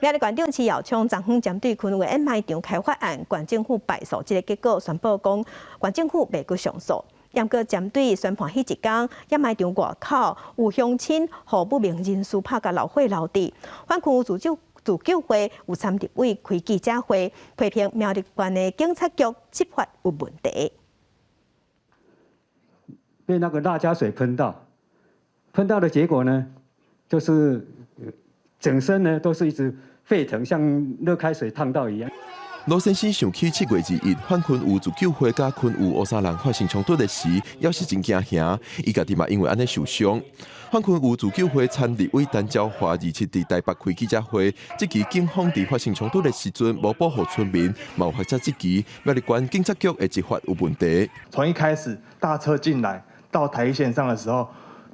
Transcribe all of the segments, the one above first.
苗栗縣長徐耀昌昨昏針對昆有掩埋場開發案，縣政府敗訴這个結果，宣布講縣政府袂閣上訴。毋過針對宣判彼一工，掩埋場外口有鄉親予不明人士拍共流血流滴，反昆自救會有參立委開記者會，批評苗栗縣的警察局執法有問題。被那個辣椒水噴到，噴到的結果呢，就是整身呢都是一直沸騰，像熱開水燙到一樣。羅先生想起7月21，反昆有自救會佮昆有烏衫人發生衝突的時，猶是真驚嚇，伊家己嘛因為按呢受傷。反昆有自救會參立委陳昭華27佇台北開記者會，質疑警方佇發生衝突的時陣無保護村民，嘛有學者質疑苗栗縣警察局的執法有問題。從一開始大車進來到台一線上的時候，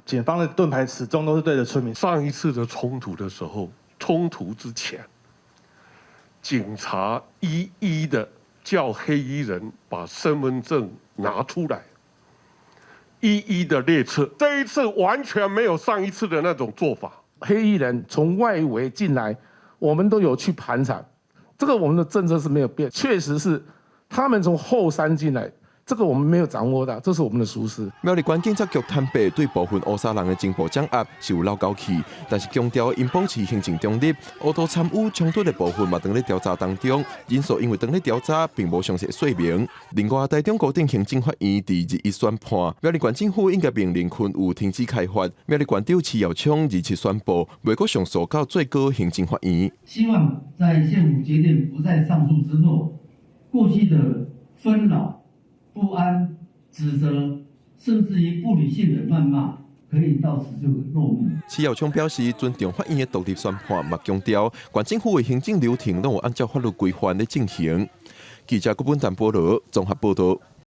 警方的盾牌始終都是對着村民。上一次的衝突的時候，衝突之前，警察一一的叫黑衣人把身份證拿出來，一一的列冊。這一次完全沒有上一次的那種做法。黑衣人從外圍進來，我們都有去盤查，這個我們的政策是沒有變，確實是他們從後山進來。這個我們沒有掌握到，這是我們的疏失。苗栗縣警察局坦白，對部分烏衫人的情報掌握是有漏交去，但是強調𪜶保持行政中立，烏都參與衝突的部分嘛，當咧調查當中，人數因為當咧調查，並無詳細說明。另外，台中高等行政法院佇21宣判，苗栗縣政府應該命令昆有停止開發。苗栗縣長徐耀昌27宣布，袂閣上訴到最高行政法院。希望在縣府決定不再上訴之後，過去的紛擾、不安、指責，甚至於不理性的謾罵，可以到此就落幕。徐耀昌表示尊重法院的獨立宣判，嘛強調縣政府的行政流程攏有按照法律規範咧進行。記者郭本丹波羅綜合報道。